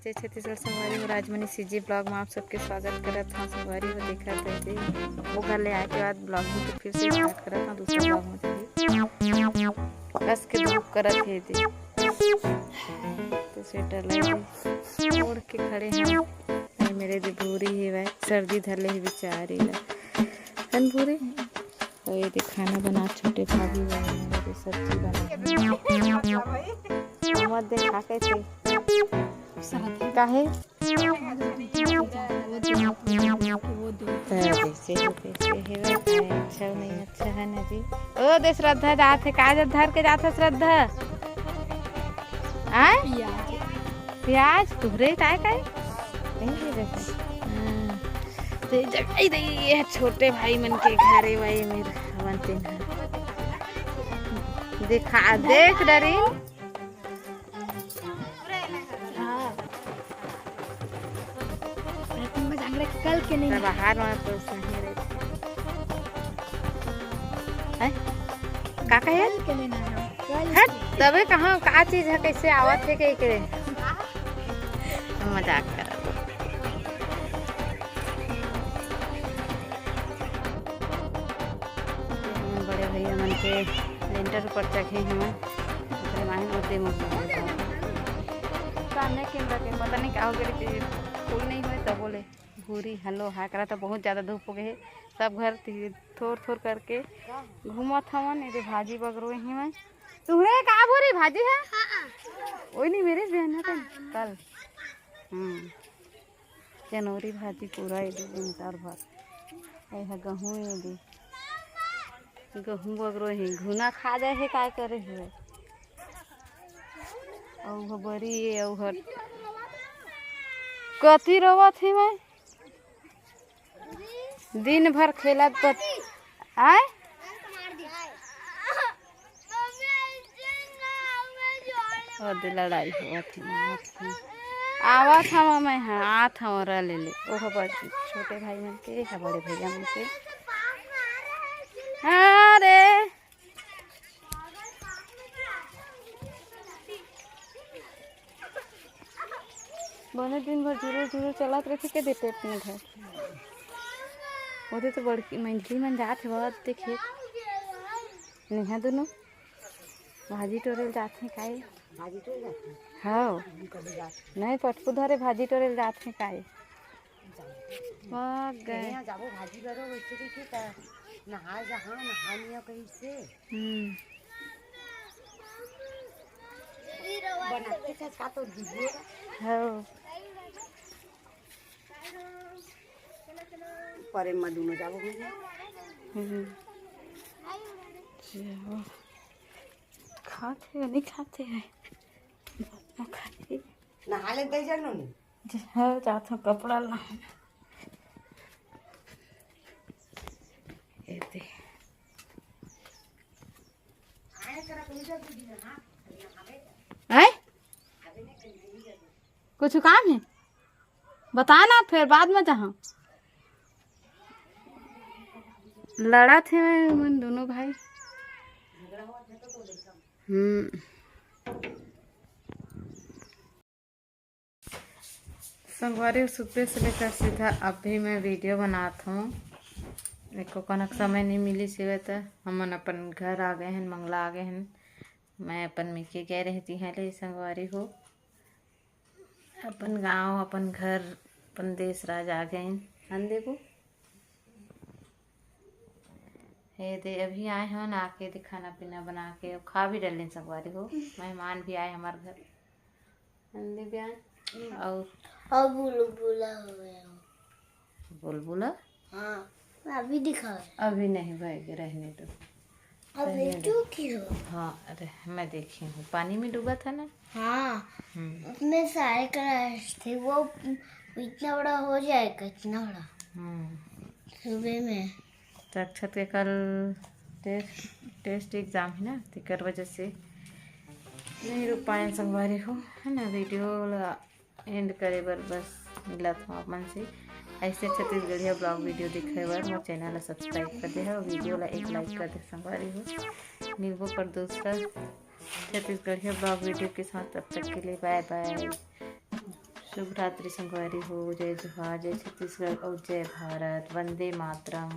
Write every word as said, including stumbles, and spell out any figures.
जय छत्तीसगढ़ संगवारी हो, राजमनी सीजी ब्लॉग में आप सबके स्वागत करत हूँ। संगवारी हो, देखत है जी, वो घर ले आए के बाद ब्लॉगिंग के फिर से स्टार्ट करत हूँ, दूसरा ब्लॉग में जी। कस के धूप करत है जी, तो स्वेटर ले जी ओढ़ के खड़े हैं। नहीं, मेरे जी भूरी ही वह सर्दी धर ले ही बेचारी ला। हन भूरी, तो ये दे खाना बना, छोटे भाभी बना, ये दे सब्जी बना। मत देखा कैसे। काहे? तो जैसे हो तैसे हेवे, अच्छा नहीं अच्छा है ना जी। ओ दे श्रद्धा जात है, का धर के जात है श्रद्धा? आय? प्याज तुहरे काय काय? नहीं दे देते। हाँ। तो ये जगह ही नहीं, ये छोटे भाई मन के घर है, वही मेरा हवन तेन है। देखा, देख डरिन। हाँ। कल के नहीं। बाहर में तो सही रहते। हैं? का कहे? कल के नहीं ना, कल हट, के। तबे कहाँ का चीज है, कैसे आवत है, के, के? मजाक कर। हमन बड़े भैया मन के लेंटर ऊपर चघे हवन। ओकरे माहिन ओदे मोर सामने कैमरा के पता नहीं का हो गए, फूल नहीं हुए तब बोले। भूरी, हेलो, हाकरा तो बहुत ज्यादा धूप हो गए है। सब घर ती-, थोर थोर करके घूमत हवन। ये दे भाजी बगरो ही में। तुम्हरे का भूरी भाजी है? ओई नहीं, मेरे बहन है कल। हम्म। चनौरी भाजी पूरा ये दे दिन चार भात। ये है गहूँ, ये दे गहूँ बगरो ही घुना खा जाए है, काय करे हुए। अउ ह बरी ये, अउ ह कति रोवत ही मैं। दिन भर खेलत बत-, आय? ओदे लड़ाई होवत हे, मारत हे। आवत हवं मैं, हाँ, आत हवं, रा ले ले। ओह बड़ छोटे भाई मन के, एह बड़े भैया मन के। हाँ रे। बने दिन भर जुरू जुरू चलत रहिथे के देते अपने घर। ओदे तो बड़की मंझली मन जात हे, बहुत देखे। नेहा दुनों भाजी टोरे ल जात हे काई? भाजी टोरे जात हे? हाँ। हम कभी जात हे। नहीं, पटकू धरे भाजी टोरे ल जात हे काई? भाग गए। यहाँ जाबो भाजी बरो, वैसे भी ठीक है। नहा जहाँ, नहा लिया कहीं से। हम्म। बना के खा तो दीजिए। हाँ। परे में दुनों जाबो भैया। हम्म। जाओ। खाते हैं, नहीं खाते हैं। खाते। नहा ले दे जानो नहीं। जी हाँ, जात हूँ कपड़ा ला। ये दे। आए? कुछ काम है? बता ना, फिर बाद में जहाँ लड़त हे मन दोनों भाई। हम्म। संगवारी, सुबह से लेकर सीधा अभी मैं वीडियो बनात हूँ। एको कनक समय नहीं मिली सिवे त हमन अपन घर आ गए हैं, मंगला आ गए हैं। मैं अपन मिके गए रहती हैं ले संगवारी हो, अपन गांव, अपन घर, अपन देश राज आ गए हैं। हन देखो, हे दे, अभी आए हन, आके दे खाना पीना बना के खा भी डलें संगवारी हो। मेहमान भी आए हमारे घर। हन दे बयान। और और बुलबुला हो गया। बुलबुला? हाँ, अभी दिखा। अभी नहीं भाई, रहने दो। अब रहने दो। क्यों की हो? हाँ, अरे मैं देखी हूँ, पानी में डूबा था ना। हाँ। हम्म। उसमें सारे क्लास थे, वो इतना बड़ा हो जाएगा, इतना बड़ा। हम्म। सुबह में। तो अक्षत के कल टेस्ट, टेस्ट एग्जाम है ना, तेकर वजह से नहीं रुक पाए संगवारी हो, है ना। वीडियो ला एंड करे बर बस मिलत हूँ आप मन से। ऐसे छत्तीसगढ़िया ब्लॉग वीडियो देखे बर मोर चैनल ला सब्सक्राइब कर दे हो, वीडियो ला एक लाइक कर दे संगवारी हो। मिलबो पर दूसरा छत्तीसगढ़िया ब्लॉग वीडियो के साथ, तब तक के लिए बाय बाय। शुभ रात्रि संगवारी हो। जय जोहार, जय छत्तीसगढ़ और जय भारत। वंदे मातरम।